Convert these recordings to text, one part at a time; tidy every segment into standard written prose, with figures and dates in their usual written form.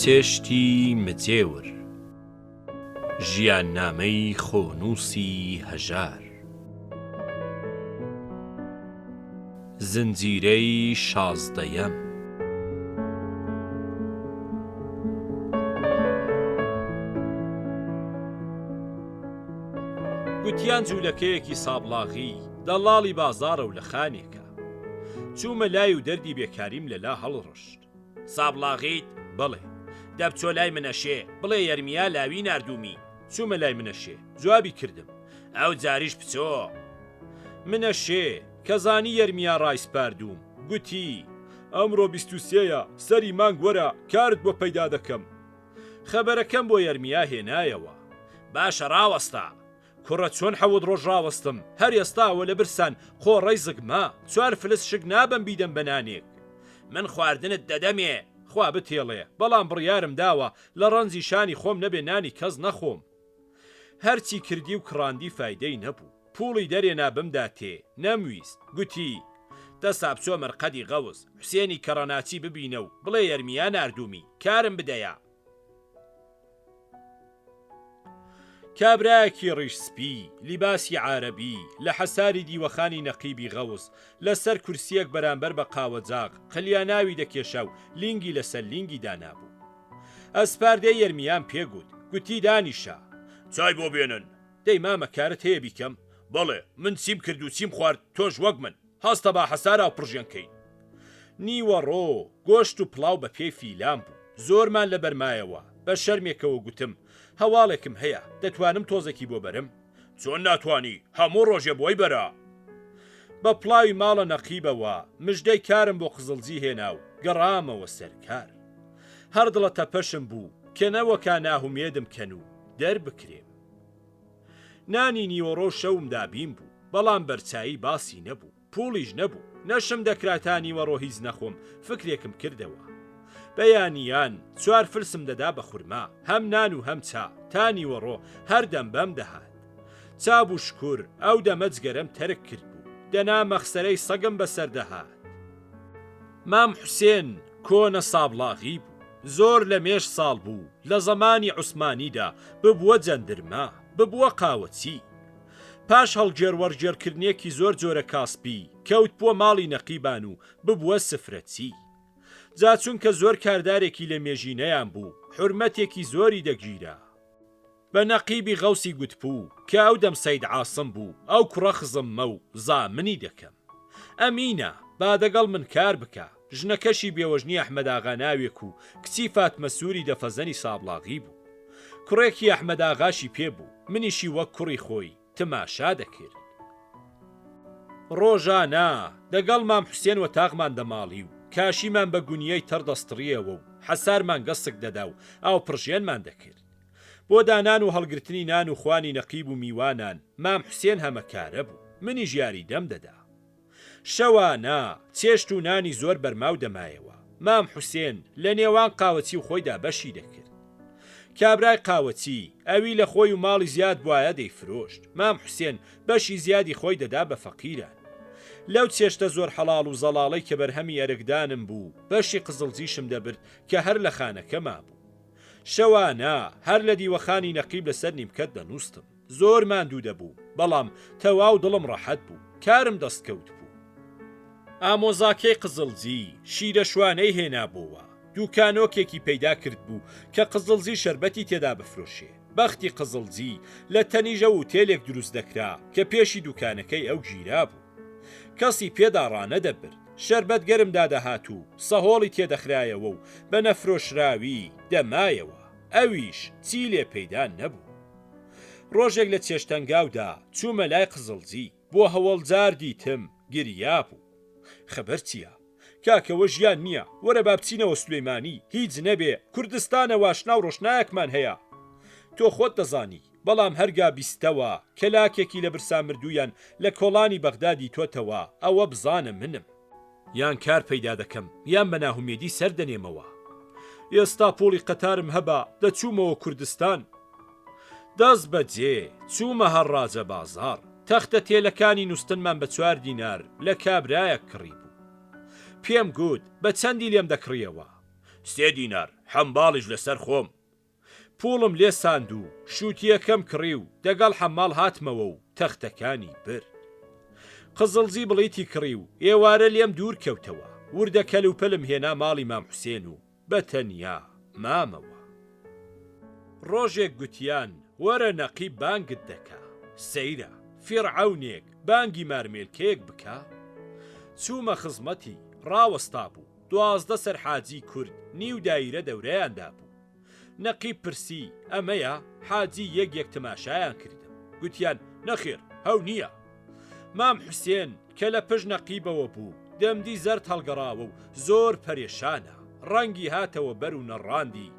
چێشتی مجێور. ژیاننامەی خۆنووسی هەژار. زنجیرەی شازدەیەم. گوتیان جوولەکەیەکی سابڵاغی دەڵاڵی بازاڕە و لە خانێکە. چوومە لای و دەردی بێکاریم لەلا هەڵڕشت. سابڵاغیت؟ بەڵێ. دە بچۆ لای منەشێ، بڵێ یەرمیا لاوی ناردوومی. چوومە لای منەشێ، جوابی کردم. ئەو جاریش بچۆ. منەشێ، کە زانی یەرمیا ڕایسپاردووم، گوتی. ئەمڕۆ 20 و سێیە، سەری مانگ وەرە، کارت بۆ پەیدا دەکەم. خەبەرەکەم بۆ یەرمیا هێنایەوە. باشە ڕاوەستە. کوڕە چۆن حەوت ڕۆژ ڕاوەستم، هەر ئێستا ئەوە لە برسان قۆڕەی زگمە، چوار فلس شک نابەم بیدەم بە نانێک. من خواردنت دەدەمێ، خوا بتهێڵێ، بەڵام بڕیارم داوە لە ڕەنجی شانی خۆم نەبێ نانی کەس نەخۆم. هەرچی کردی و کڕاندی فایدەی نەبوو. پووڵی دەرێنا بمداتێ، نەمویست. گوتی، دەسا بچۆ مەرقەدی غەوس، حوسێنی کەڕەناچی ببینە و بڵێ یەرمیا ناردوومی، کارم بدەیە. کابرایەکی ڕیش سپی، لیباسی عارەبی، لە حەساری دیوەخانی نەقیبی غەوس، لە سەر کورسییەک بەرامبەر بە قاوەجاغ، قلیاناوی دەکێشا و لینگی لە سەر لینگی دانابوو. ئەسپاردەی یەرمیام پێ گوت. گوتی دانیشە. چای بۆ بێنن. دەی مامە کارت هەیە بیکەم؟ بەڵێ، من چیم کرد و چیم خوارد، تۆش وەک من. هەستە با حەسار ئاوپڕژێن کەین. نیوەڕۆ، گۆشت و پڵاو بە پێی فیلان بوو. زۆرمان لەبەر مایەوە. بە شەرمێکەوە گوتم، هەواڵێکم هەیە، دەتوانم تۆزێکی بۆ بەرم؟ چۆن ناتوانی، هەموو ڕۆژێ بۆی بەرە. بە پڵاوی ماڵە نەقیبەوە، مژدەی کارم بۆ قزڵجی هێنا و گەڕامەوە سەر کار. هەر دڵە تەپەشم بوو کە نەوەکا ناهومێدم کەن و دەربکرێم. نانی نیوەڕۆ و شەوم دابین بوو، بەڵام بەرچایی باسی نەبوو، پووڵیش نەبوو، نەشم دەکرا تا نیوەڕۆ هیچ نەخۆم، فکرێکم کردەوە. بەیانیان چوار فلسم دەدا بە خورما، هەم نان و هەم چا، تا نیوەڕۆ هەر دەم بەم دەهات. چا بوو شکور، ئەو دەمە جگەرەم تەرک کردبوو، دەنا مەخسەرەی سەگم بەسەر دەهات. مام حوسێن کۆنە سابڵاغی بوو. زۆر لە مێژ ساڵ بوو، لە زەمانی عوسمانیدا ببووە جەندرمە، ببووە قاوەچی. پاش هەڵگێڕ وەڕگێڕکردنێکی زۆر جۆرە کاسپی، کەوتبووە ماڵی نەقیبان و ببووە سفرەچی. جا چونکە زۆر کاردارێکی لە مێژینەیان بوو، حورمەتێکی زۆری دەگیرا. بە نەقیبی غەوسی گوتبوو کە ئەو دەم سەید عاسم بوو، ئەو کوڕە خزممە و زامنی دەکەم. ئەمینە، با دەگەڵ من کار بکا. ژنەکەشی بێوەژنی ئەحمەداغا ناوێک و کچی فاتمە سووری دەفەزەنی سابڵاغی بوو. کوڕێکی ئەحمەداغاشی پێ بوو، منیشی وەک کوڕی خۆی تماشا دەکرد. ڕۆژانە دەگەڵ مام حوسێن وەتاغمان دەماڵی و کاشیمان بە گونیەی تەڕ دەستڕییەوە و حەسارمان گەسک دەدا و ئاوپڕژێنمان دەکرد. بۆ دانان و هەڵگرتنی نان و خوانی نەقیب و میوانان، مام حوسێن هەمەکارە بوو، منیش یاریدەم دەدا. شەوانە، چێشت و نانی زۆر بەرماو دەمایەوە، مام حوسێن لە نێوان قاوەچی و خۆیدا بەشی دەکرد. کابرای قاوەچی، ئەوی لە خۆی و ماڵی زیاد بوایە دەیفرۆشت، مام حوسێن بەشی زیادی خۆی دەدا بە فەقیران. لەو چێشتە زۆر حەڵاڵ و زەڵاڵەی کە بەرهەمی ئەرکدانم بوو، بەشی قزڵجیشم دەبرد کە هەر لە خانەکە مابوو. شەوانە هەر لە دیوەخانی نەقیب لەسەر نیمکەت دەنووستم. زۆر ماندوو دەبووم، بەڵام تەواو دڵم ڕەحەت بوو، کارم دەست کەوتبوو. ئامۆزاکەی قزڵجی شیرە شوانەی هێنابۆوە، دووکانۆکێکی پەیدا کردبوو کە قزڵجی شەربەتی تێدا بفرۆشێ. بەختی قزڵجی لە تەنیژە وتێلێک دروست دەکرا کە پێشی دووکانەکەی ئەو گیرابوو. کەسی پێدا ڕانەدەبرد. شەربەت گەرم دادەهات و سەهۆڵی تێدەخرایەوە و بە نەفرۆشراوی دەمایەوە. ئەویش چی لێ پەیدا نەبوو. ڕۆژێک لە چێشتەنگاودا چوومە لای قزڵجی، بۆ هەوەڵجار دیتم گریابوو. خەبەر چییە؟ کاکە وە ژیان نییە، وەرە با بچینەوە سولەیمانی، هیچ نەبێ کوردستانە واشنا و ڕۆشنایەکمان هەیە. تۆ خۆت دەزانی. بەڵام هەرگا بیستەوە کە لاکێکی لە برسا مردوویان لە کۆڵانی بەغدا دیتۆتەوە، ئەوە بزانە منم. یان کار پەیدا دەکەم یان بە ناهومێدی سەر دەنێمەوە. ئێستا پووڵی قەتارم هەبا دەچوومەوە کوردستان. دەست بە جێ چوومە هەڕاجە بازاڕ. تەختە تێلەکانی نووستنمان بە چوار دینار لە کابرایەک کڕیبوو. پێم گوت، بە چەندی لێم دەکڕییەوە؟ سێ دینار. حەمباڵیش لەسەر خۆم. پووڵم لێ ساند و شووتییەکەم کڕی و دەگەڵ حەماڵ هاتمەوە و تەختەکانی برد. قزڵجی بڵیتی کڕی و ئێوارە لێم دوور کەوتەوە. وردە کەلوپەلم هێنا ماڵی مام حوسێن و بە تەنیا مامەوە. ڕۆژێک گوتیان وەرە نەقیب بانگت دەکا. سەیرە، فیڕعەونێک بانگی مارمێلکەیەک بکا؟ چوومە خزمەتی، ڕاوەستابوو. 12 سەر حاجیی کورد نیو دایرە دەورەیان دابوو. نەقیب پرسی، ئەمەیە؟ حاجی یەک یەک تماشایان کردم. گوتیان، نەخێر، هەو نییە. مام حوسێن کە لە پشت نەقیبەوە بوو، دەمدی زەرد هەڵگەڕاوە و زۆر پەرێشانە. ڕەنگی هاتەوە بەر و نەڕاندی،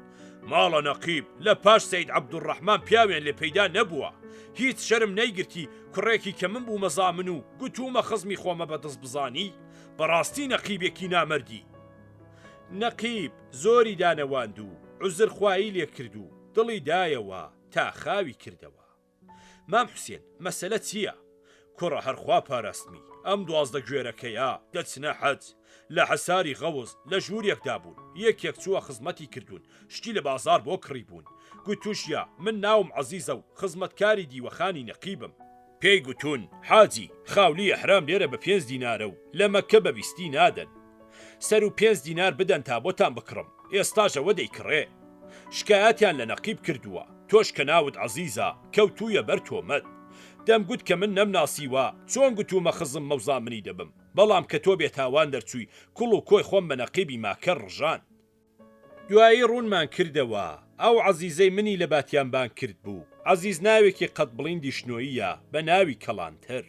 ماڵە نەقیب، لە پاش سەید عەبدولڕەحمان پیاویان لێ پەیدا نەبووە. هیچ شەرم نەیگرتی کوڕێکی کە من بوومە زامن و گوتوومە خزمی خۆمە بە دز بزانی؟ بەڕاستی نەقیبێکی نامەردی. نەقیب زۆری دانەواند و عوزرخوایی لێ کرد و دڵی دایەوە تا خاوی کردەوە. مام حوسێن مەسەلە چییە؟ کوڕە هەر خوا پاراستمی، ئەم 12 گوێرەکەیە دەچنە حەج، لە حەساری غەوز لە ژوورێکدا بوون، یەکێک چووە خزمەتی کردوون، شتی لە بازاڕ بۆ کڕیبوون، گوتوشیە من ناوم عەزیزە و خزمەتکاری دیوەخانی نەقیبم. پێی گوتوون، حاجی، خاولی ئیحرام لێرە بە پێنج دینارە و لە مەککە بە بیستی نادەن. سەروو پێنج دینار بدەن تا بۆتان بکڕم، ئێستاش ئەوە دەیکڕێ. شکایەتیان لە نەقیب کردووە، تۆش کە ناوت عەزیزە، کەوتوویە بەر تۆمەت. دەمگوت کە من نەمناسیوە، چۆن گوتوومە خزممە و زامنی دەبم، بەڵام کە تۆ بێتاوان دەرچووی، کوڵ و کۆی خۆم بە نەقیبی ماکەر ڕژاند. دوایی ڕوونمان کردەوە، ئەو عەزیزەی منی لە باتیان بانگ کرد بوو، عەزیز ناوێکی قەد بڵیندی شنۆییە بە ناوی کەڵانتەر.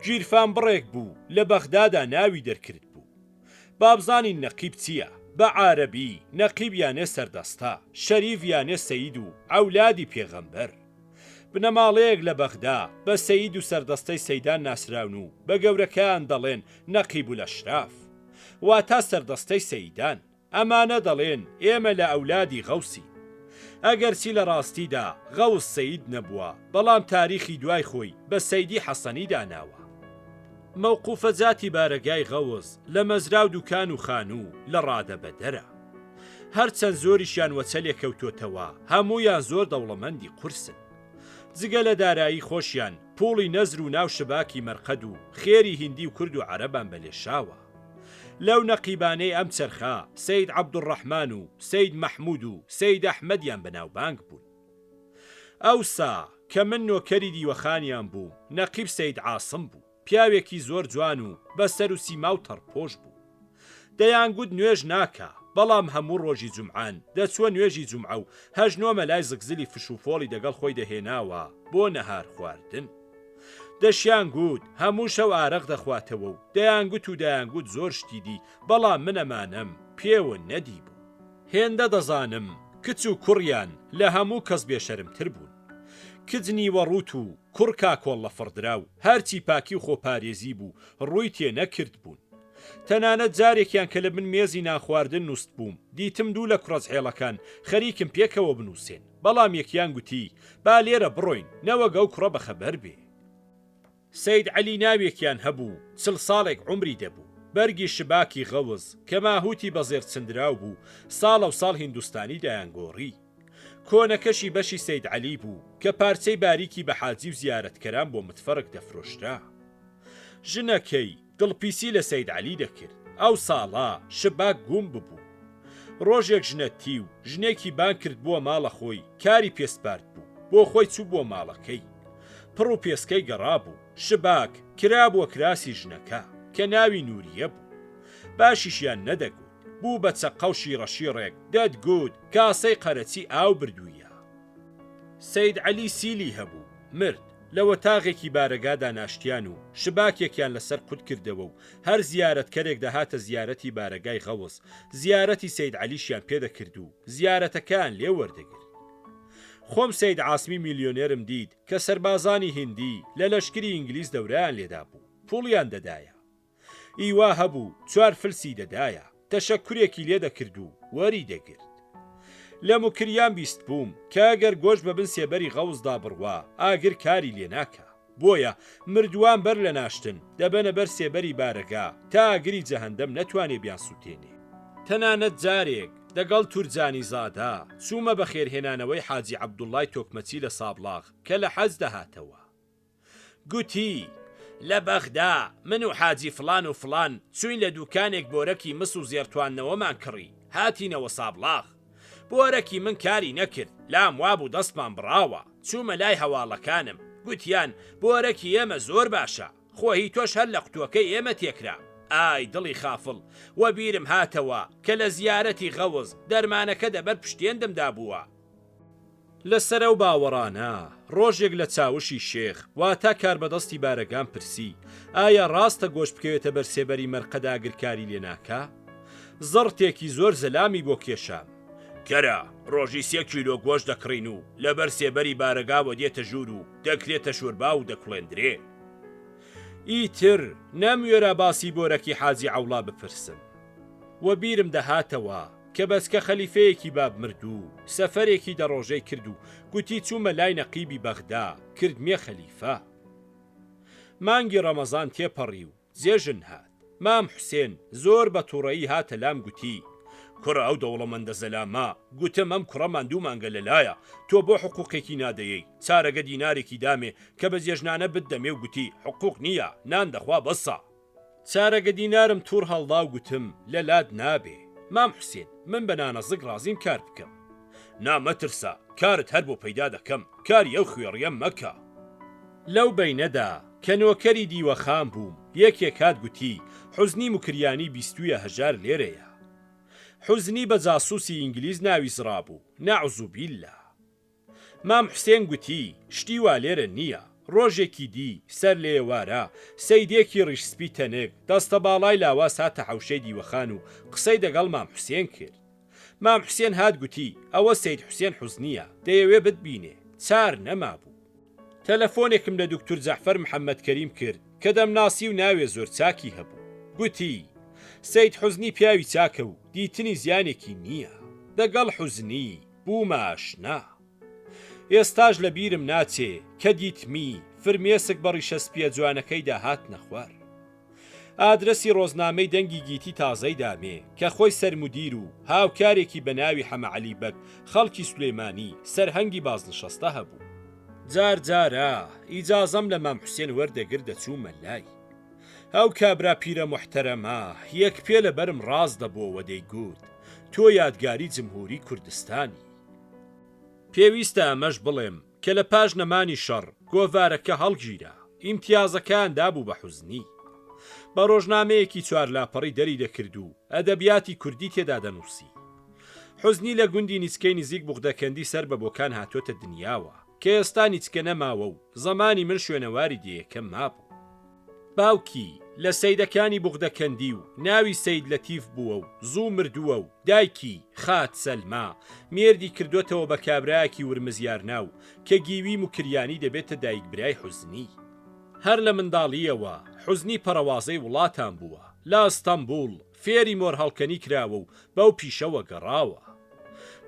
گیرفان بڕێک بوو، لە بەغدادا ناوی دەرکرد بوو. بابزانین نەقیب چییە؟ بە عارەبی، نەقیب یانێ سەردەستە، شەریف یانێ سەید و عەولادی پێغەمبەر. بنەماڵەیەک لە بەغدا، بە سەید و سەردەستەی سەیدان ناسراون و بە گەورەکەیان دەڵێن نەقیبولئەشراف. واتا سەردەستەی سەیدان. ئەمانە دەڵێن ئێمە لە ئەولادی غەوسین. ئەگەرچی لە ڕاستیدا غەوس سەید نەبووە، بەڵام تاریخی دوای خۆی بە سەیدی حەسەنی داناوە. مەوقوفەجاتی بارەگای غەوس لە مەزرا و دوکان و خانوو لە ڕادەبەدەرە. هەرچەند زۆریشیان وەچە لێ کەوتۆتەوە، هەموویان زۆر دەوڵەمەندی قورسن. جگە لە دارایی خۆشیان، پووڵی نەزر و ناو شباکی مەرقەد و خێری هیندی و کورد و عەرەبان بە لێشاوە. لەو نەقیبانەی ئەم چەرخە، سەید عەبدولڕەحمان و سەید مەحموود و سەید ئەحمەدیان بەناوبانگ بوون. ئەوسا کە من نۆکەری دیوەخانیان بووم، نەقیب سەید عاسم بوو. پیاوێکی زۆر جوان و بە سەر و سیما و تەڕپۆش بوو. دەیانگوت نوێژ ناکا، بەڵام هەموو ڕۆژی جومعان دەچووە نوێژی جومعە و هەژنۆ مەلای زگزلی فش و فۆڵی دەگەڵ خۆی دەهێناوە بۆ نەهار خواردن. دەشیانگوت هەموو شەو ئارەق دەخواتەوە و دەیانگوت و دەیانگوت زۆر شتی دی، بەڵام من ئەمانەم پێوە نەدیبوو. هێندە دەزانم کچ و کوڕیان لە هەموو کەس بێشەرمتر بوون. کچ نیوە ڕووت و کوڕ کاکۆڵ لە فڕدراو، هەرچی پاکی و خۆپارێزی بوو، ڕووی تێ نەکردبوون. تەنانەت جارێکیان کە لە بن مێزی نانخواردن نووستبووم، دیتم دوو لە کوڕەجحێڵەکان خەریکن پێکەوە بنووسێن، بەڵام یەکیان گوتی، با لێرە بڕۆین، نەوەک ئەو کوڕە بەخەبەر بێ. سەید عەلی ناوێکیان هەبوو، چل ساڵێک عومری دەبوو. بەرگی شباکی غەوز، کە ماهووتی بە زێڕ چندراو بوو، ساڵەوساڵ هیندوستانی دایانگۆڕی. کۆنەکەشی بەشی سەید عەلی بوو، کە پارچەی باریکی بە حاجی و زیارەتکەران بۆ متفەرک دەفرۆشرا. ژنەکەی، دڵپیسی لە سەید عەلی دەکرد. ئەو ساڵە، شباک گوم ببوو. ڕۆژێک ژنە تیو، ژنێکی بانگ کردبووە ماڵە خۆی، کاری پێ سپاردبوو. بۆ خۆی چووبووە ماڵەکەی. پڕ و پێسکەی گەڕابوو. شباک، کرابووە کراسی ژنەکە، کە ناوی نوورییە بوو. باشیشیان نەدەگوت. بوو بە چەقەڵ شیڕەشیڕێک، دەتگوت کاسەی قەرەچی ئاو بردوویە. سەید عەلی سیلی هەبوو، مرد، لە وەتاغێکی بارەگادا ناشتیان و شباکێکیان لەسەر قوت کردەوە و هەر زیارەتکەرێک دەهاتە زیارەتی بارەگای غەوس، زیارەتی سەید عەلیشیان پێ دەکرد و زیارەتەکەیان لێ وەردەگرت. خۆم سەید عاسمی میلیۆنێرم دیت کە سەربازانی هیندی لە لەشکری ئینگلیز دەورەیان لێدابوو، پووڵیان دەدایە. ئی وا هەبوو چوار فلسی دەدایە، تەشەکورێکی لێ دەکرد و وەری دەگرت. لە موکریان بیستبووم کە ئەگەر گۆشت بە بن سێبەری غەوزدا بڕوا، ئاگر کاری لێ ناکا. بۆیە مردووان بەر لە ناشتن، دەبەنە بەر سێبەری بارەگا تا ئاگری جەهەندەم نەتوانێ بیانسووتێنێ. تەنانەت جارێک. دەگەڵ تورجانی زادە، چوومە بەخێرهێنانەوەی حاجی عەبدوڵڵای تۆکمەچی لە سابڵاغ کە لە حەج دەهاتەوە. گوتی، لە بەغدا، من و حاجی فڵان و فڵان چووین لە دووکانێک بۆرەکی مس و زێڕ تواندنەوەمان کڕی، هاتینەوە سابڵاغ. بۆرەکی من کاری نەکرد، لام وابوو دەستمان بڕاوە، چوومە لای هەواڵەکانم، گوتیان، بۆرەکی ئێمە زۆر باشە، خۆ هی تۆش هەر لە قوتووەکەی ئێمە تێکرا. ئای دڵی خافڵ، وەبیرم هاتەوە کە لە زیارەتی غەوز، دەرمانەکە دەبەر پشتێندمدا بووە. لەسەر ئەو باوەڕانە، ڕۆژێک لە چاوشی شێخ، واتا کاربەدەستی بارەگام پرسی، ئایا ڕاستە گۆشت بکەوێتە بەر سێبەری مەرقەد ئاگر کاری لێ ناکا؟ زڕتێکی زۆر زەلامی بۆ کێشام. کەرە، ڕۆژی سێ کیلۆ گۆشت دەکڕین و لەبەر سێبەری بارەگاوە دێتە ژوور و دەکرێتە شۆربا و دەکوڵێندرێ. ئیتر نەموێرا باسی بۆرەکی حاجی عەوڵا بپرسم. وەبیرم دەهاتەوە کە بەچکە خەلیفەیەکی باب مرد و سەفەرێکی دە ڕۆژەی کرد و گوتی چوومە لای نەقیبی بەغدا کردمیە خەلیفە. مانگی ڕەمەزان تێپەڕی و جێژن هات. مام حوسێن زۆر بە توڕەیی هاتە لام گوتی، کوڕە ئەو دەوڵەمەندە زەلامە، گوتم ئەم کوڕەمان دوو مانگە لە لایە، تۆ بۆ حقوقێکی نادەیەی، چارەگە دینارێکی دامێ کە بە جێژنانە بتدەمێ و گوتی حقوق نییە، نان دەخوا بەسە. چارەگە دینارم توڕ هەڵدا و گوتم لە لات نابێ. مام حوسێن، من بە نانەزگ ڕازیم کار بکەم. نا مەترسە، کارت هەر بۆ پەیدا دەکەم، کاری ئەو خوێڕییە مەکە. لەو بەینەدا کە نۆکەری دیوەخان بووم، یەکێک هات گوتی، حوزنی موکریانی بیستوویە هەژار لێرەیە. حوزنی بە جاسووسی ئینگلیز ناوی زڕابوو، نەعوزوبیللا. مام حوسێن گوتی، شتی وا لێرە نییە. ڕۆژێکی دی، سەر لە ئێوارە، سەیدێکی ڕیش سپی تەنک، دەستەباڵای لاواز هاتە حەوشەی دیوەخان و قسەی دەگەڵ مام حوسێن کرد. مام حوسێن هات گوتی، ئەوە سەید حوسێن حوزنییە، دەیەوێ بتبینێ. چار نەمابوو. تەلەفۆنێکم لە دوکتور جەعفەر محەممەد کەریم کرد کە دەمناسی و ناوێ زۆر چاکی هەبوو. گوتی، سەید حوزنی پیاوی چاکە و دیتنی زیانێکی نییە. دەگەڵ حوزنی، بوومە ئاشنا. ئێستاش لە بیرم ناچێ کە دیتمی، فرمێسک بە ڕیشە سپییە جوانەکەیدا هاتنە خوار. ئادرەسی ڕۆزنامەی دەنگی گیتی تازەی دامێ کە خۆی سەرمودیر و هاوکارێکی بە ناوی حەمەعەلی بەگ خەڵکی سولەیمانی سەرهەنگی بازنشەستە هەبوو. جار جارە ئیجازەم لە مام حوسێن وەردەگرت دەچوومە لای. ئەو کابرا پیرە موحتەرەمە یەک پێ لە بەرم ڕاست دەبۆوە دەیگوت تۆ یادگاری جمهوری کوردستانی. پێویستە ئەمەش بڵێم کە لە پاش نەمانی شەڕ گۆڤارەکە هەڵگیرا، ئیمتیازەکەیان دابوو بە حوزنی. بە ڕۆژنامەیەکی چوار لاپەڕی دەری دەکرد و ئەدەبیاتی کوردی تێدا دەنووسی. حوزنی لە گوندی نیچکەی نزیک بوغدەکەندی سەر بە بۆکان هاتۆتە دنیاوە کە ئێستا نیچکە نەماوە و زەمانی من شوێنەواری دێیەکە مابوو. باوکی لە سەیدەکانی بوغدەکەندی و ناوی سەید لەتیف بووە و زوو مردووە و دایکی، خات سەلما، مێردی کردۆتەوە بە کابرایەکی ورمزیارناو کە گیوی موکریانی دەبێتە دایک برای حوزنی. هەر لە منداڵییەوە حوزنی پەڕەوازەی وڵاتان بووە، لە ئەستەنبوڵ فێری مۆرهەڵکەنی کراوە و بەو پیشەوە گەڕاوە.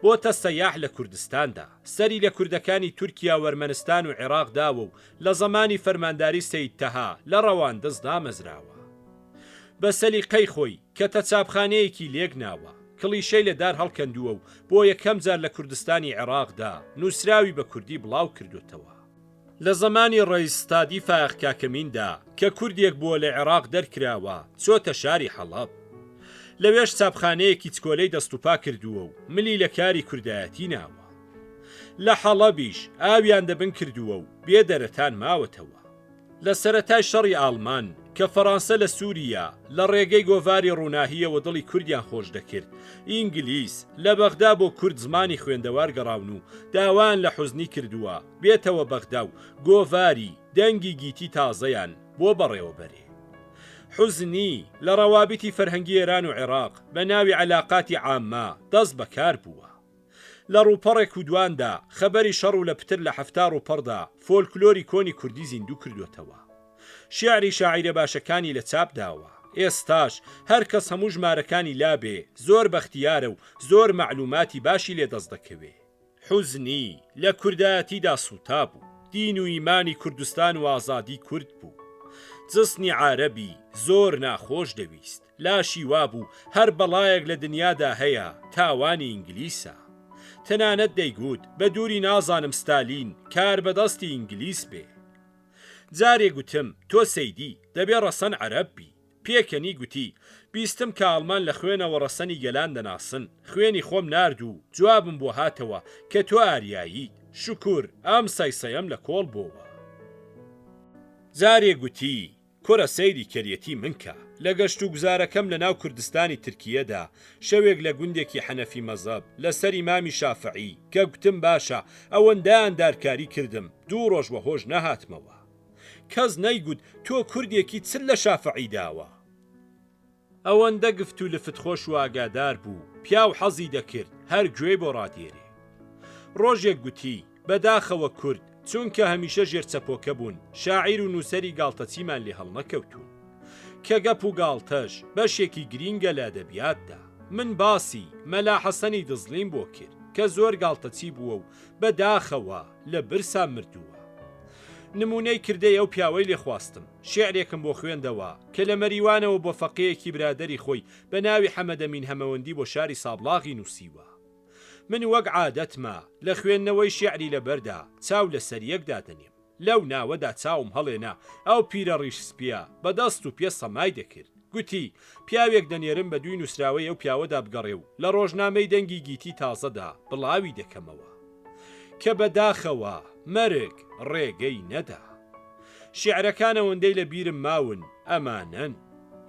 بۆتە سەیاح لە کوردستاندا. سەری لە کوردەکانی تورکیا و ئەرمەنستان و عێراق داوە و لە زەمانی فەرمانداری سەید تەها لە ڕەواندز دامەزراوە. بە سەلیقەی خۆی کەتە چاپخانەیەکی لێک ناوە، کڵیشەی لە دار هەڵکەندووە و بۆ یەکەم جار لە کوردستانی عێراقدا نووسراوی بە کوردی بڵاو کردۆتەوە. لە زەمانی ڕەیس ستادی فایەق کاکەمیندا کە کوردێک بووە لە عێراق دەرکراوە چۆتە شاری حەڵەب. لەوێش چاپخانەیەکی چکۆلەی دەستوپا کردووە و ملی لە کاری کوردایەتی ناوە. لە حەڵەبیش ئاویان دەبن کردووە و بێ دەرەتان ماوەتەوە. لە سەرەتای شەڕی ئاڵمان کە فەڕانسە لە سووریە لە ڕێگەی گۆڤاری ڕووناهییەوە دڵی کوردیان خۆش دەکرد، ئینگلیس لە بەغدا بۆ کورد زمانی خوێندەوار گەڕاون و داوایان لە حوزنی کردووە بێتەوە بەغدا و گۆڤاری، دەنگی گیتی تازەیان، بۆ بەڕێوە بەرێ. حوزنی لە ڕەوابیتی فەرهەنگی ئێران و عێڕاق بە ناوی عەلاقاتی عامە دەست بە کار بووە. لە ڕووپەڕێک و دواندا خەبەری شەڕ و لە پتر لە 70 ڕووپەڕدا فۆلکلۆری کۆنی کوردی زیندوو کردۆتەوە. شێعری شاعیرە باشەکانی لە چاپ داوە. ئێستاش هەر کەس هەموو ژمارەکانی لابێ زۆر بەختیارە و زۆر مەعلووماتی باشی لێ دەست دەکەوێ. حوزنی لە کوردایەتیدا سووتابوو. دین و ئیمانی کوردستان و ئازادی کورد بوو. جسنی عارەبی زۆر ناخۆش دەویست. لاشی وابوو هەر بەڵایەک لە دنیادا هەیە تاوانی ئینگلیسە. تەنانەت دەیگوت بە دووری نازانم ستالین کاربەدەستی ئینگلیس بێ. جارێ گوتم تۆ سەیدی دەبێ ڕەسەن عەرەب بی. پێکەنی گوتی، بیستم کە ئاڵمان لە خوێنەوە ڕەسەنی گەلان دەناسن، خوێنی خۆم نارد و جوابم بۆ هاتەوە کە تۆ ئاریاییت، شوکور ئەم سەیسەیەم لە کۆڵ بۆوە. جارێ گوتی، کورە سەیری کەریەتی من کە، لە گەشتوگوزارەکەم لە ناو کوردستانی ترکییەدا، شەوێک لە گوندێکی حەنەفی مەزەب، لە سەری مامی شافعی، کە گوتم باشە، ئەوەندەیان دارکاری کردم، دوو ڕۆژ وە هۆش نەهاتمەوە. کەس نەیگوت تۆ کوردێکی چت لە شافعی داوە؟ ئەوەندە گفت و لفت خۆش و ئاگادار بوو، پیاو حەزی دەکرد هەر گوێی بۆ ڕادێرێ. ڕۆژێک گوتی، بە داخەوە کورد، چونکە هەمیشە ژێر چەپۆکە بوون، شاعیر و نووسەری گاڵتەچیمان لێ هەڵنەکەوتوون. کە گەپ و گاڵتەش، بەشێکی گرینگە لە ئەدەبیاتدا. من باسی، مەلا حەسەنی دزڵیم بۆ کرد، کە زۆر گاڵتەچی بووە و بە داخەوە لە برسا مردووە. نموونەی کردەی ئەو پیاوەی لێ خواستم. شیعرێکم بۆ خوێندەوە، کە لە مەریوانەوە بۆ فەقێیەکی برادەری خۆی بە ناوی حەمەدەمین هەمەوەندی بۆ شاری سابڵاغی نووسیوە. من وەک عادەتمە، لە خوێندنەوەی شیعری لەبەردا، چاو لە سەر یەک دادەنێم. لەو ناوەدا چاوم هەڵێنا، ئەو پیرە ڕیش سپییە، بە دەست و پێ سەمای دەکرد. گوتی، پیاوێک دەنێرم بە دووی نووسراوەی ئەو پیاوەدا بگەڕێ و لە ڕۆژنامەی دەنگی گیتی تازەدا بڵاوی دەکەمەوە. کە بە داخەوە مەرگ ڕێگەی نەدا. شیعرەکان ئەوەندەی لە بیرم ماون ئەمانەن.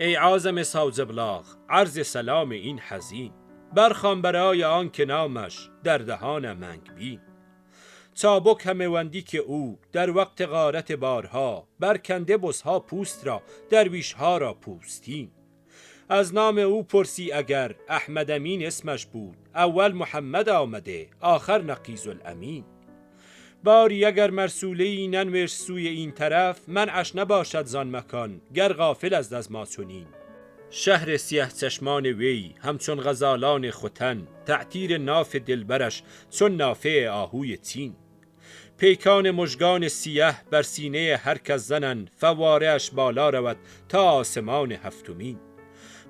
ای عازم ساوجبلاغ عرض سلام این حزین برخوان برای آن که نامش در دهان منگ بین چابک هموندی که او در وقت غارت بارها برکنده بزها پوست را درویشها را پوستین از نام او پرسی اگر احمد امین اسمش بود اول محمد آمده آخر نقیض الامین باری اگر مرسوله ای ننوشت سوی این طرف منعش نباشد زان مکان گر غافل است از ما چنین. شهر سیه چشمان وی همچون غزالان ختن تعطیر ناف دلبرش چون نافه آهوی چین. پیکان مژگان سیه بر سینه هر کس زنند فواره اش بالا رود تا آسمان هفتمین.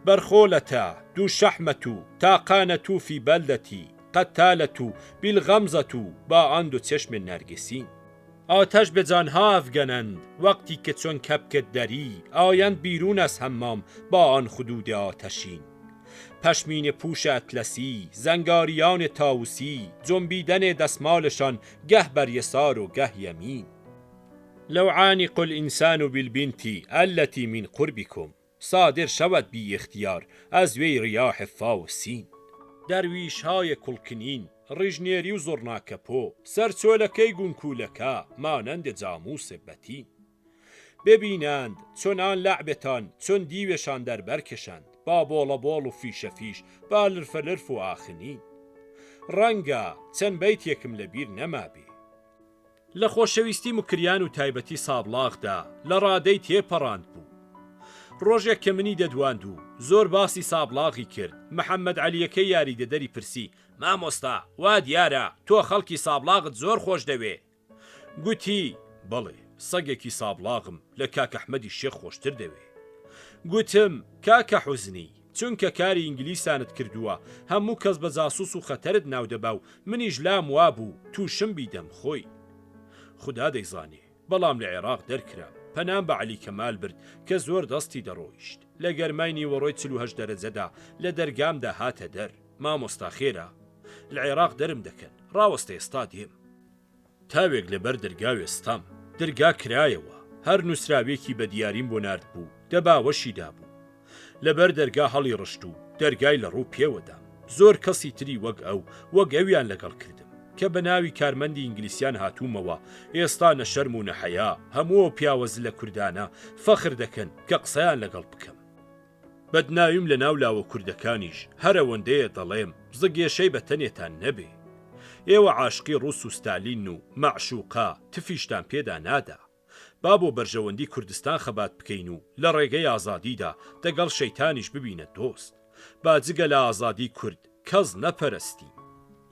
بر خولة دو شحمة تا قانة فی بلدتی قتالة بالغمزة با آن دو چشم نرگسین. آتش به جانها افگنند وقتی که چون کبک دری آیند بیرون از حمام با آن خدود آتشین. پشمینه پوش اطلسی، زنگاریان طاووسی، جنبیدن دستمالشان گه بر یسار و گه یمین. لو عانق الانسان بالبنت التی من قربکم صادر شود بی اختیار از وی ریاح فا و سین. دەرویشهای کوڵکنین، ڕیشنێری و زوڕناکەپۆ، سەرچۆلەکەی گونکوولەکە، مانند جاموس بەتین. ببینند چۆنان لەعبتان چون دیوێشان دەر بەر کشند با بۆڵە بۆڵ و فیشە فیش با لرفە لرف و ئاخنین. ڕەنگە چەند بەیتێکم لە بیر نەمابێ. لە خۆشەویستی موکریان و تایبەتی سابڵاغدا لە ڕادەی تێپەڕاند بوو. ڕۆژێک کە منی دەدواند و زۆر باسی سابڵاغی کرد، محەممەد عەلییەکەی یاریدەدەری پرسی، مامۆستا، وا دیارە تۆ خەڵکی سابڵاغت زۆر خۆش دەوێ. گوتی، بەڵێ، سەگێکی سابڵاغم لە کاک ئەحمەدی شێخ خۆشتر دەوێ. گوتم، کاکە حوزنی، چونکە کاری ئینگلیسانت کردووە، هەموو کەس بە جاسووس و خەتەرت ناو دەبا و منیش لام وابوو تووشم بی دەمخۆی. خودا دەیزانێ، بەڵام لە عێراق دەرکرام. پەنام بە عەلی کەمال برد کە زۆر دەستی دەڕۆیشت. لە گەرمای نیوەڕۆی 48 دەرەجەدا لە دەرگامدا هاتە دەر. مامۆستا خێرە؟ لە عێراق دەرم دەکەن. ڕاوەستە ئێستا دێم. تاوێک لە بەر دەرگا وێستام. دەرگا کرایەوە. هەر نووسراوێکی بە دیاریم بۆ ناردبوو، دە باوەشی دابوو. لە بەر دەرگا هەڵیڕشت و دەرگای لە ڕوو پێوە دام. زۆر کەسی تری وەک ئەو، وەک ئەویان لەگەڵ کردم. کە بە ناوی کارمەندی ئینگلیسیان هاتوومەوە، ئێستا نە شەرم و نە حەیا، هەموو ئەو پیاوە زلە کوردانە فەخر دەکەن کە قسەیان لەگەڵ بکەم. بەدناویم لە ناو لاوە کوردەکانیش هەر ئەوەندەیە دەڵێم زگێشەی بە تەنێتان نەبێ. ئێوە عاشقی ڕووس و ستالینن و مەعشوقە تفیشتان پێدا نادا. با بۆ بەرژەوەندی کوردستان خەبات بکەین و لە ڕێگەی ئازادیدا دەگەڵ شەیتانیش ببینە دۆست. با جگە لە ئازادی کورد کەس نەپەرستین.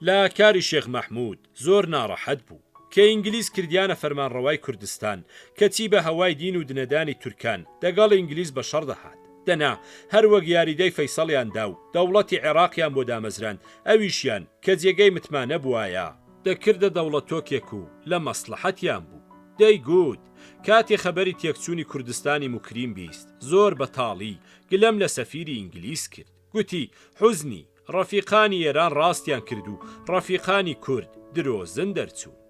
لە کاری شێخ مەحمود زۆر ناڕەحەت بوو. کە ئینگلیز کردیانە فەرمانڕەوای کوردستان، کەچی بە هەوای دین و دنەدانی تورکان، دەگەڵ ئینگلیز بە شەڕ دەهات. دەنا، هەر وەک یاریدەی فەیسەڵیان دا و دەوڵەتی عێڕاقیان بۆ دامەزراند، ئەویشیان، کە جێگەی متمانە بوایە، دەکردە دەوڵەتۆکێک و لە مەسڵەحەتیان بوو. دەیگوت، کاتێ خەبەری تێکچوونی کوردستانی موکریم 20، زۆر بە تاڵی، گلەم لە سەفیری ئینگلیز کرد. گوتی، حوزنی، ڕەفیقانی ئێران ڕاستیان کرد و ڕەفیقانی کورد درۆزن دەرچوون.